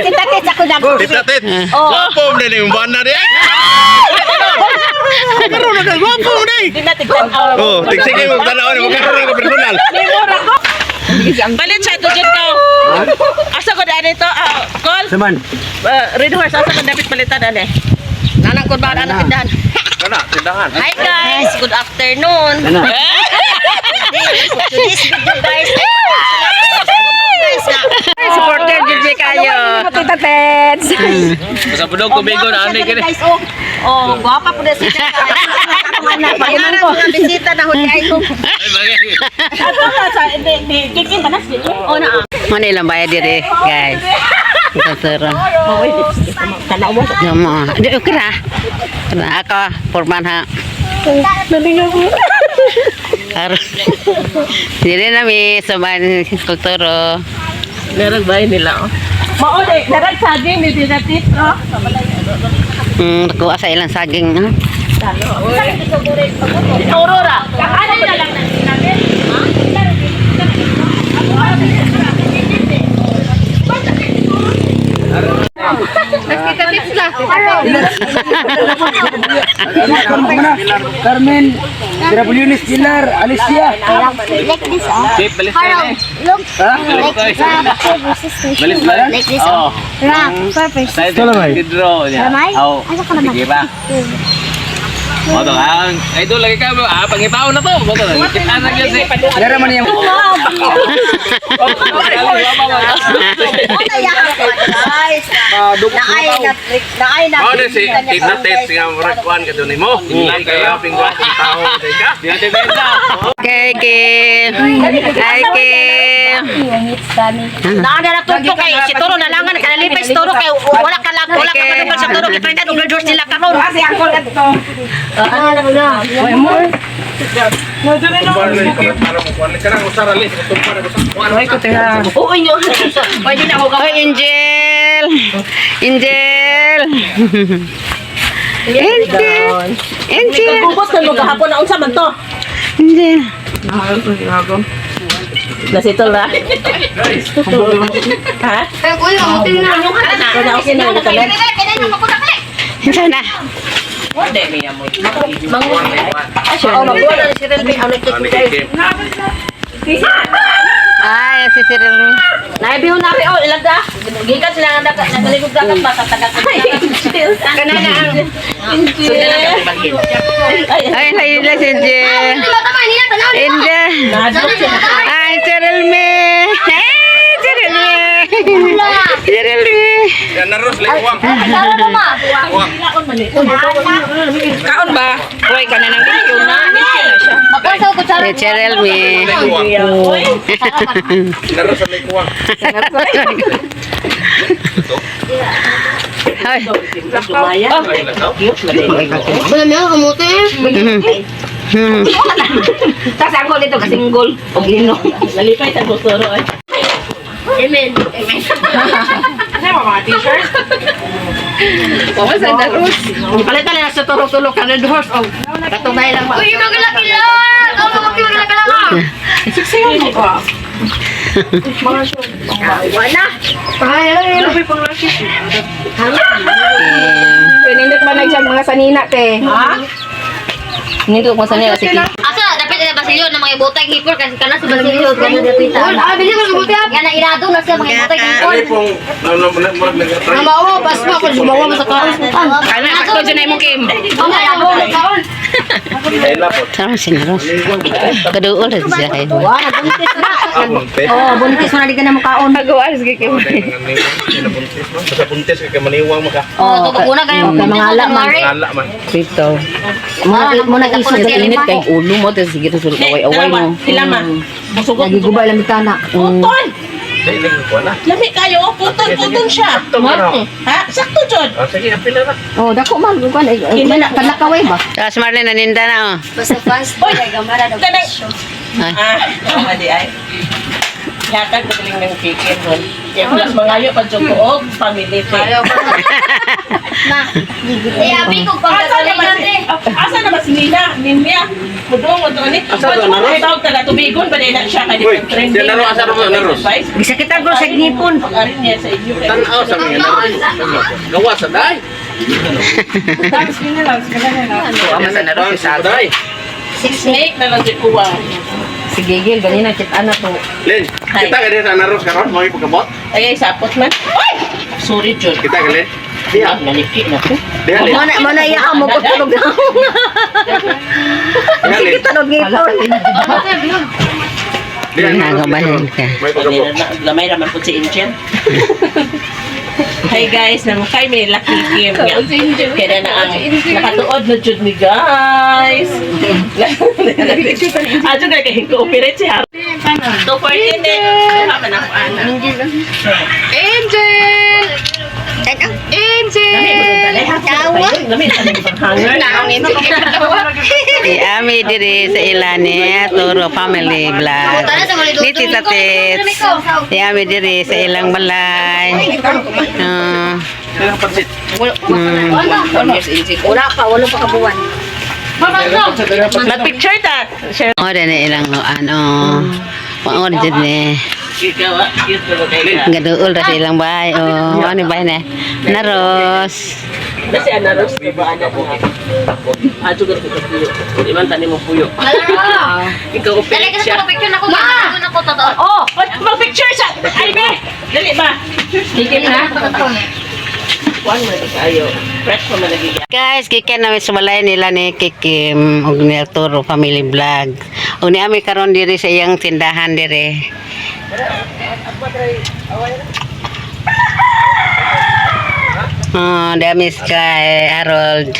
Tita Tits ako na. Tita Tit. Gwapo mo din yung bana di. Karoon na ka, gwapo mo din. Di na tignan. Oh, tigsige mo tanaw ni mo karoon ka personal. Balit siya to jud ko. Asa ko daan ito? Ah, call. Saman. Red Horse, asa ko dapat palitan ani? Nanang ko ba anak tindahan? Kana, tindahan. Hi guys, good afternoon. To this video, guys. Guys na. Supporter jud siya kayo. Tita Teds. Sa punog tubigon ani kini. Guys, oh. Oh, gwapa po na siya, guys. Akong anak, pangalan ko. Mga bisita na huli ay ko. Ay bagay. Ato na sa di di kikin ba na? Oh na. Mo na ilang bayad dire, guys. Tuturo. Tanaw mo. Mo. Di okay ra. Kana ako porman ha. Aron. Dire na mi sa man kulturo. Narag bahay nila oh. Mao di, narag saging ni Tita Tit oh. Kuha sa ilang saging. Ano? Si Aurora. Ano na lang namin? Carmen, Grabuliones Pilar, Alicia. Like this, oh. Chip, balis tayo eh. Look. Balis tayo. Balis tayo. Like this, Oo. oh. Rock, purpose. Sa Pedro niya. Lamay? Oo. Asa ka lamay? Sige ba? Mo to ang ay do lagi ka ah pangitaon na to. Mo to kita na gyud si. Dara man yung Oh, guys. Naay na naay na. Mao si Tita Tit nga murag kuan ka dun nimo. Hindi kayo ping gwapong tao kay ka. Di natin benta. Okay, Kim. Hi, Kim. Naa na natugtog kay si Toro na langan kanalipay si Toro kay wala ka lang wala ka manugal sa Toro gipalitan og Red Horse nila karon. Kasi angkol kadto. Para mo kuan ka nang usara li tumpa na sa kuan. Oo inyo. Pwede na ako Oh, Angel. Angel. Angel. Angel. Gubot na mo gahapon na unsa man to? Angel. Nasitol na. Ha? Kana okay na ka Sana. Oh, magbuo na si Relmi ang Ani kay Kim. Ay, si Cyril. Naibihon na rin, oh, ilag da. Gikan sila nga nagaligog dagat pa sa taga. Kana na ang Ay, Ay, ay, ay, si Angel. Angel. Ay, Cyril me. Ay, Cyril me. Cyril me. Yan na ros lay uwang. Uwang. Kaon ba? Uy, kana nang video na. Video na siya. Si Cyril me. Lay uwang. Naros lay uwang. Ay. Tapos angkol dito kasinggol. Og inom. Nalipay sa gustoro ay. Amen. Ano mo mga t-shirt? Wa sa daros. Palitan na sa turok-tulok ka Red Horse. Oh, katunay lang. Uy, magalaki lang. Oh, magalaki lang. Pinindot man na siya mga sanina te. Ha? Nindot mo sanina sige. Asa dapat na Basilio na mga ibutay hipor kasi kana si Basilio kana dapit. Ah, bili ko ibutay. Yan na irado na siya mga ibutay hipor. Ani pong murag nag-try. Mawa pas mo ako sumawa mo sa kaon. Kana sakto dyan na imong Kim. Ay lapot. Sama si Naros. Kaduol na siya kayo. Ah, buntis. Oh, buntis mo na di ka na mukaon. Pagawa sige Kim. Buntis man. Sa buntis kay maniwang maka. Oh, to una kayo Mga ala man. Ngala man. Dito. Muna iso Init kay ulo mo tapos sige sul away-away mo. Sila ma. Busugot. Nagigubay lang bitana. Putol. Dili lagi kuan na. Lami kayo, oh, putol, putol siya. Sakto man. oh. Ha? Sakto jud. Ah, sige, apila na. Oh, dako man kuan ay kalakaway ba? Tapos Marlene naninda na oh. Basta fans. Oy, kanang Ay. Ah, tama di ay. Hatag ko galing ng chicken ron. Kaya plus mangayo pa jud ko og family te. Eh, abi ko Asa na pagkagaling ba si natin. Asa na ba si Nina? Ninya. Mudong mo to ni. Asa ba, Naros? Ay tawag taga tubigon ba na siya kay Uy, trending. siya Naros, asa na ba, Naros? Gisakitan ko sa ngipon. Pag-arin niya sa inyo. Tanaw sa mga naros. Gawa sa day. Ama sa naros si Day. Snake na lang jud kuwa. Si Gigil, ganina, kita na to. Lin, kita ka din sa naros karon, mo pagkabot. Ay ay sapot man. Ay! Sorry jud. Kita ka Lin. Diha, Naliki na ko. diha Lin. Mana mana iya mo ko tulog na. Diha Lin. Sakitan og ngipon. Diha naros. Nagabahin ka. May pagkabot. Lamay raman po si Angel. Hi guys, namukay may lucky game nga. Kaya na ang nakatuod na jud mi guys. Adyo na kay cooperate si Har. 2:14 eh. Duha man ako ana. Angel! Angel! Tawa. Lami sa hanger. Si Ami diri sa ilani Turo Family Vlog. Ni Tita Tits. Si Ami diri sa ilang balay. Ah, Diha pansit. Wala pa, wala pa kabuwan. Mag-picture ta. Share. O na ilang ano. Mao jud ni. Ikaw, ah, cute na ba kayo? Gaduol ra sa ilang bahay. Oh, ano bahay na? Naros. Kasi ana Rose, di ba ana mo? Adyo ka sa puyo. Di man tani mo puyo. Ikaw Dali operate ka siya. sa picture na ko. Ma! Na ko totoo. Oh, mag-picture siya. Ay, be. Dali ba? Sige na. Kuan mo na kayo. Fresh pa man lagi. Guys, gikan namin sa balay nila ni Kikim ug ni Arturo Family Vlog. Ug ni ami karon diri sa iyang tindahan diri. Oh, dami kay Harold.